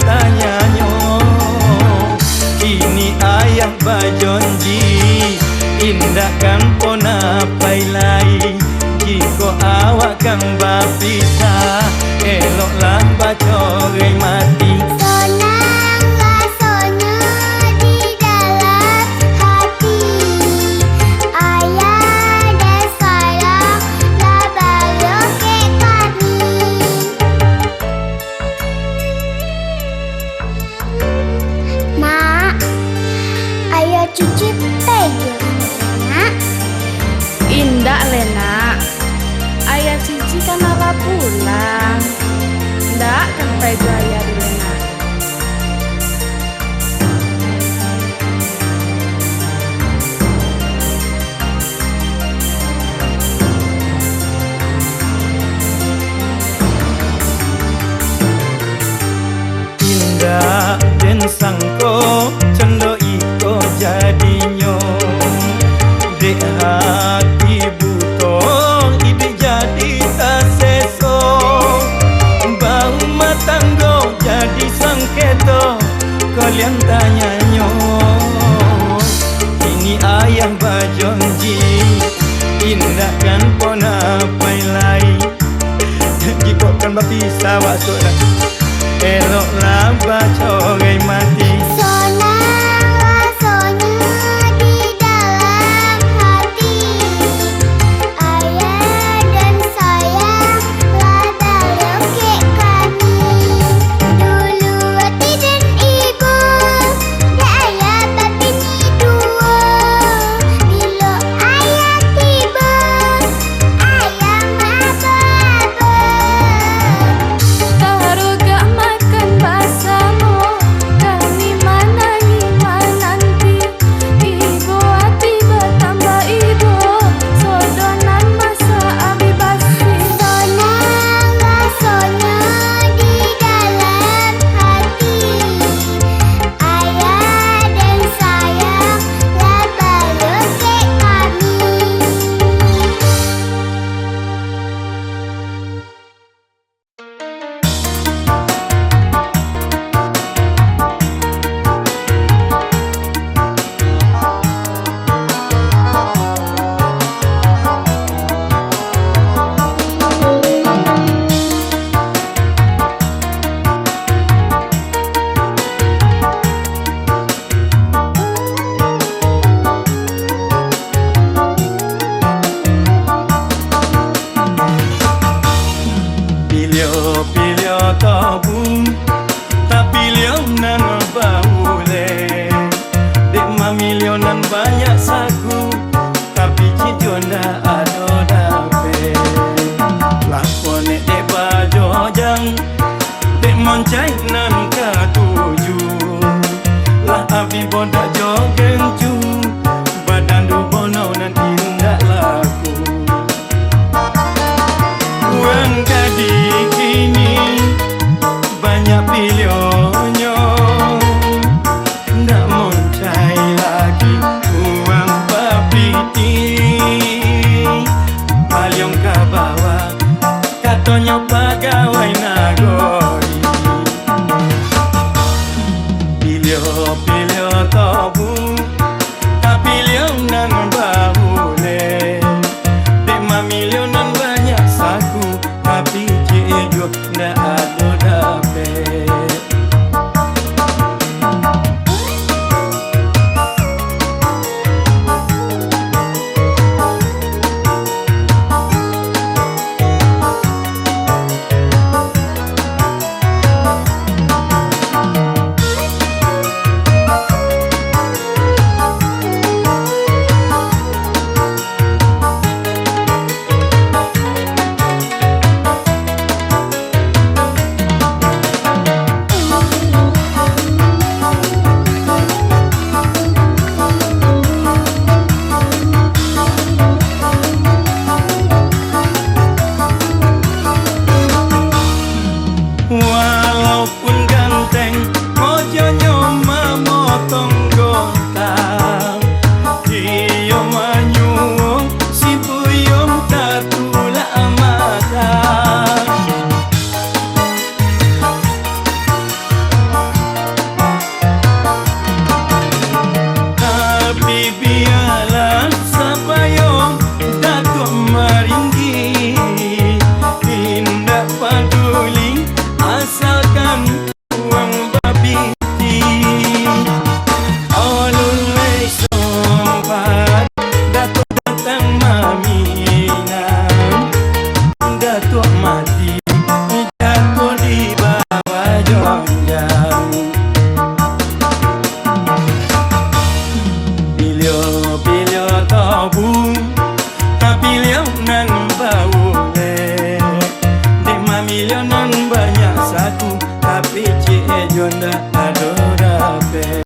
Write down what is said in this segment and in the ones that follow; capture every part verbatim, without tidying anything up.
Tanyanyo, kini ayah bajonji, indak kan ponah pai lai. Jikok awak kan bapisah, eloklah bacorai mati. Sonang rasonyo di dalam hati, ayah dan sayang lah barokek kami. Mak, ayah Cici pai juo, Nak? Indak lai, Nak. Ayah Cici kan alah pulang. Ndak kan pai jo ayah dulu, Nak. Indak den sangko, cando iko jadinyo. Dek ati buto, iduik jadi taseso. Barumah tanggo jadi sangketo, kalian tanyanyo. Kini ayah bajonji, indak kan ponah pai lai. Jikok kan bapisah awak tu, eloklah bacorai mati. Sonang rasonyo di dalam hati, ayah dan sayang lah barokek kami. Dulu ati den ibo, dek ayah babini duo. Bilo ayah tibo, ayah mababo. Tarogak makan basamo, kami mananti-mananti. Ibo ati batambah ibo, sodo nan masak abih basi. Sonang rasonyo di dalam hati, ayah dan sayang lah barokek kami. Pilio-pilio tobu, tapilio nan bauleh. Dek mamilio nan banyak saku, tapi cijo ndak ado dapek. Lah ponek dek bajojang, dek moncai nan katuju. Lah abih bodak jo gencu, badandu bono nan indak laku. Urang gadih kini banyak pilionyo, ndak moncai lagi urang bapiti. Paliang ka bawah, katonyo pagawai nagori. Pilio-pilio tobu, Ndak ado dapek.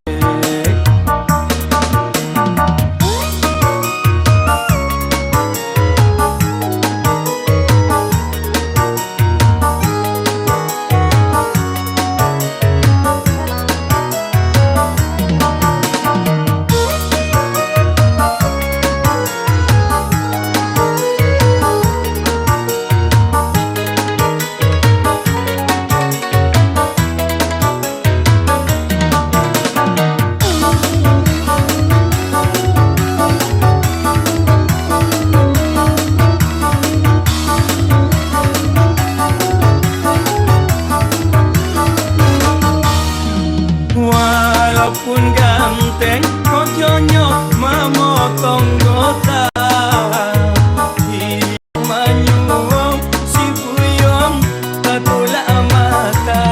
Walaupun ganteng, koconyo mamotong gota. Manyuo si buyuang tatulak mata.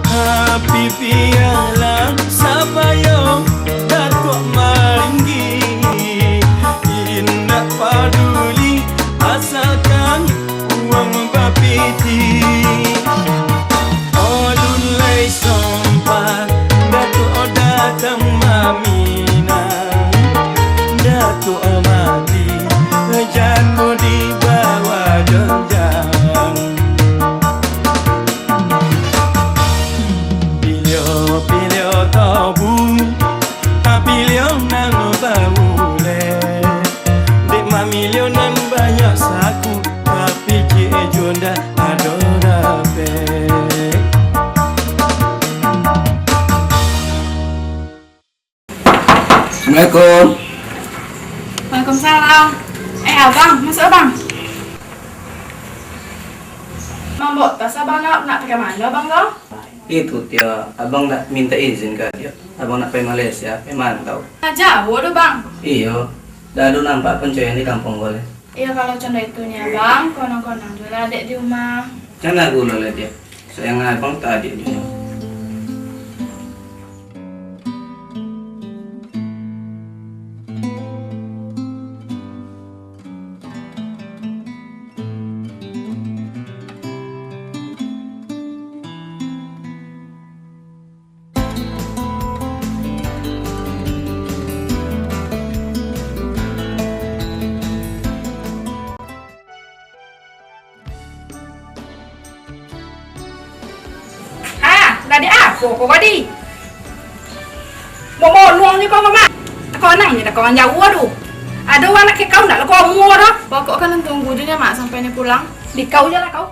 Tapi bialah sabayo Datuak malinggi, indak paduli asalkan uang bapiti. Alun lai sompat Datuak datang maminang, Datuak mati jatuah di bawah janjang. Pilio-pilio tobu, pilio nan baulek. Dek mamilio nan banyak saku, tapi ciek jo ndak ado dapek. Assalamualaikum. Waalaikumsalam. Eh, abang, masuk, abang. Mambok tas abang nak, nak pai ka mano, abang, tu? Itu, Tio, abang nak minta izin ka adiak. Abang nak pai Malaysia, pai marantau. Nah, jauah tu, bang. Iyo, dak ado nampak pancayan di kampuang ko lai. Iyo, kalau cando itu nyo, bang, konang-konang juo lah dek di umah. Cana gulo lah, Tio. Sayang abang tadi tu nyo. Ha, tadi apo ko tadi? Momoluang nyo kau, Mak. Konang nyo dah kawan jauah tu. Ado anak kek kau ndak lo kau mua doh. Pokok kan tunggu je nyo, Mak, sampai nyo pulang. Di kau je lah kau.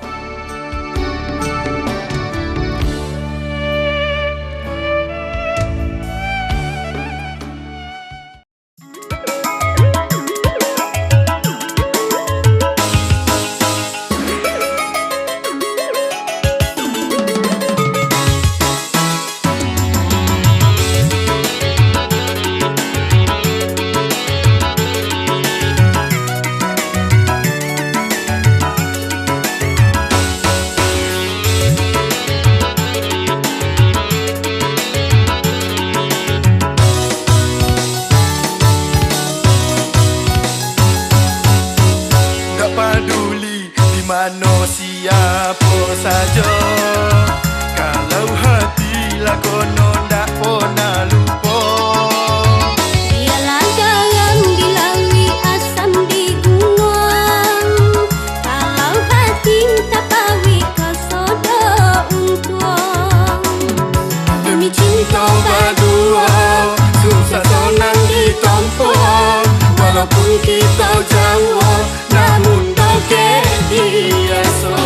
Ndak paduli di mano siapo sajo, kalau hati lah kono ndak pernah lupo. Biarlah garam di lauik, asam di gunuang, kalau hati tapawik, kasado untuang. Demi cinto baduo, susah sonang ditompo, walaupun kito jauah, namun dakek di aso.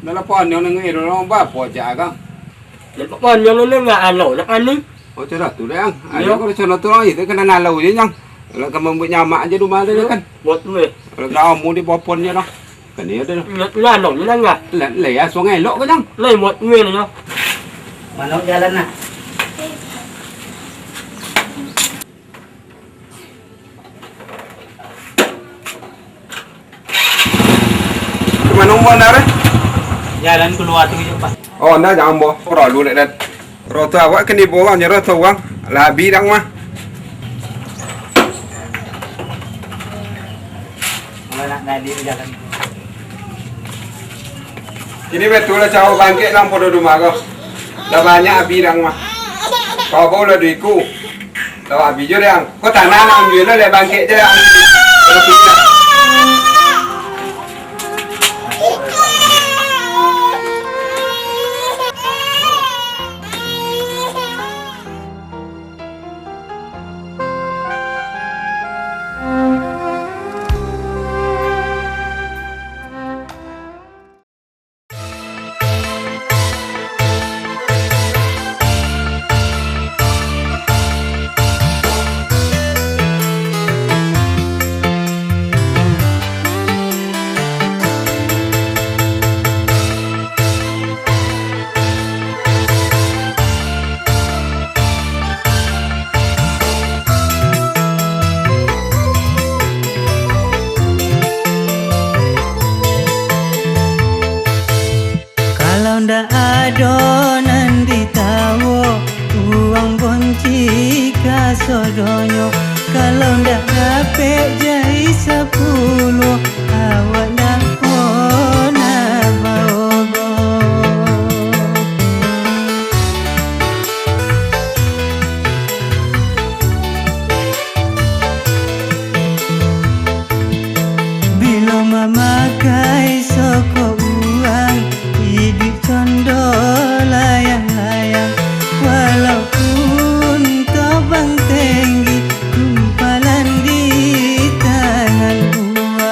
Dah lah panjang nengok, eh, dah lah bapo cak, Kang? Nampak panjang ni, nggak alo nak paning. Oh, cak tu deh, Ang. Iyo. Ayo, kalau sono tu, Ang, itu kena nalau je, Nyang. Kalau kamu buat nyamak aja rumah dia, kan? Buat tu, eh. Kalau kamu di popon je, lah. Kan dia ada. Lah, lah, lah, lah, lah. Lah, lah, ya, sungai elok ke, Nyang? Lah, buat tu, eh, lah. Mana jalan, nak? Ka mano umbuah ndak, eh? Jalan kalua tu jo, Pak. Oh, ndak, jan umbuah. Paralu dek, Dan. Roto awak kan dibawa, nyo roto uang. Lah abih dang mah. Kalau nak tadi jalan. Kini batua lah caro bangkek lah podo rumah ko. Lah banyak abih dang mah. Kau bawa lah duit ku. Lah abih jo dang. Ko tanah nak ambil lah, lah bangkek je dang. Kalau bisa. Kalau ndak ado nan ditawo, uang bonci kasadonyo. Kalau ndak dapek jari sapuluah, awak ndak pernah baogoh. Bilo mamakai soko urang, iduik condo layang-layang. Walaupun tobang tenggi, gumpalan di tangan urang.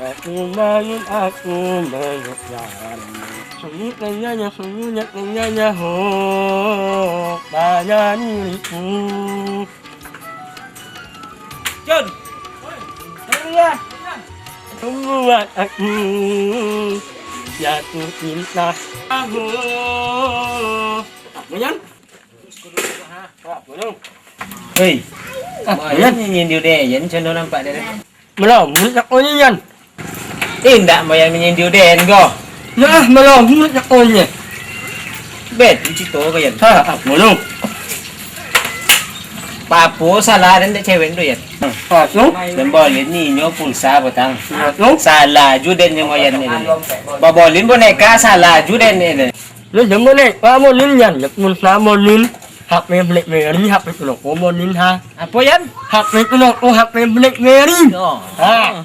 Aku mayun, aku mayun. Sungguh kenyanya, sungguh kenyanya, ho, banyak milikku. Jun. Tunggulah. Tunggulah aku jatuh cinta. Aku. Apa, Yan? Hei, ah, Yan nyanyi di udah, Yan, condo nampak dia. Malam, Yan. Eh, ndak, Yan nyanyi di udah, Yan, go. Nah, malam, Yan. Bet, cerita ko, Yan. Ha, apa lu? Papo salah dan dek cewek tu, Yan. Ha, tu? Dan boleh ni, nyo pulsa, botang. Ha, tu? Salah ju den nyo, Yan, ni. Babolin boneka, salah ju den ni. Lu jembo nek, pa molin Yan, jep mun sa molin, H P BlackBerry, H P tu lo, ko molin ha. Apo, Yan? H P tu lo, ko H P BlackBerry. Oh. Ha.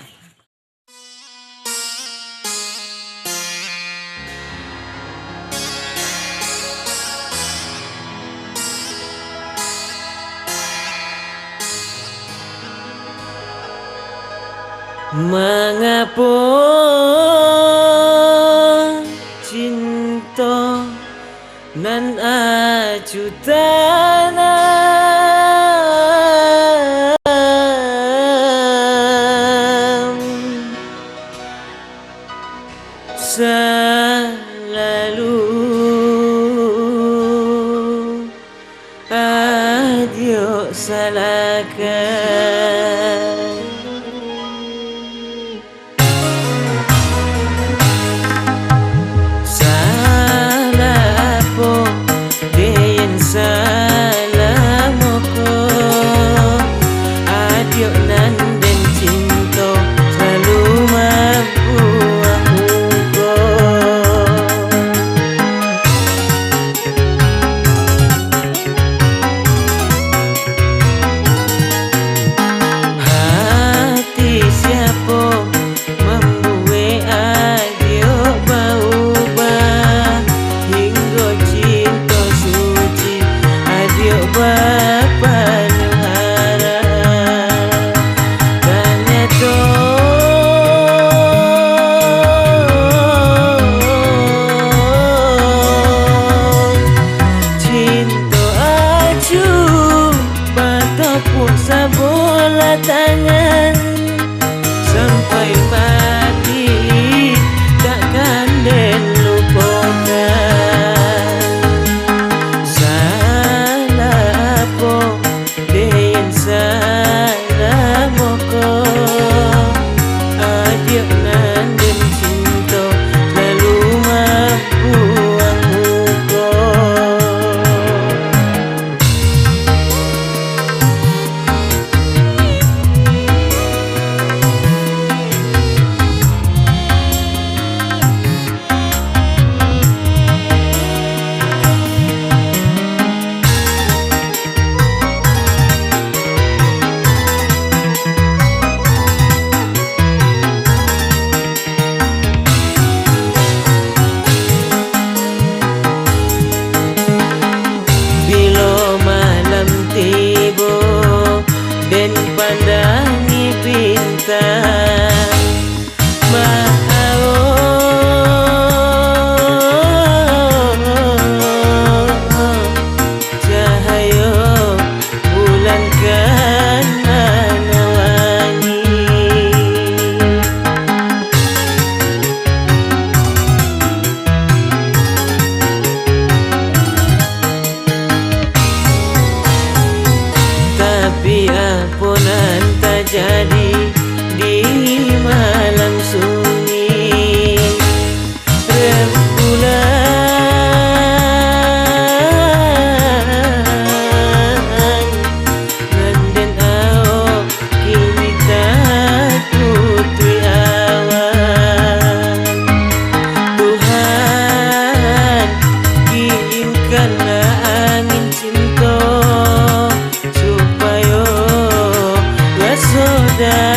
Mangapo cinto nan acu tanam salalu adiok salahkan. Salah apo den salamo ko? Adiok nan den cinto salalu mambuang muko. Hati siapo mambuek adiok baubah, hinggo cinto suci adiok bapanuh arah. Tanyato cinto acu batapuk sabolah tangan, sampai mati takkan den lupokan. Salah apo den salamo ko? Adiak nan den cinto lalu mambuang muko. Bilo malam tibo, den pandangi bintang. Cahayo bulan ka manawangi. Tapi apo nan tajadi di malam sunyi? Rembulan nan den aok kini tatutuik awan. Tuhan, kirimkanlah angin cinto, supayo raso da-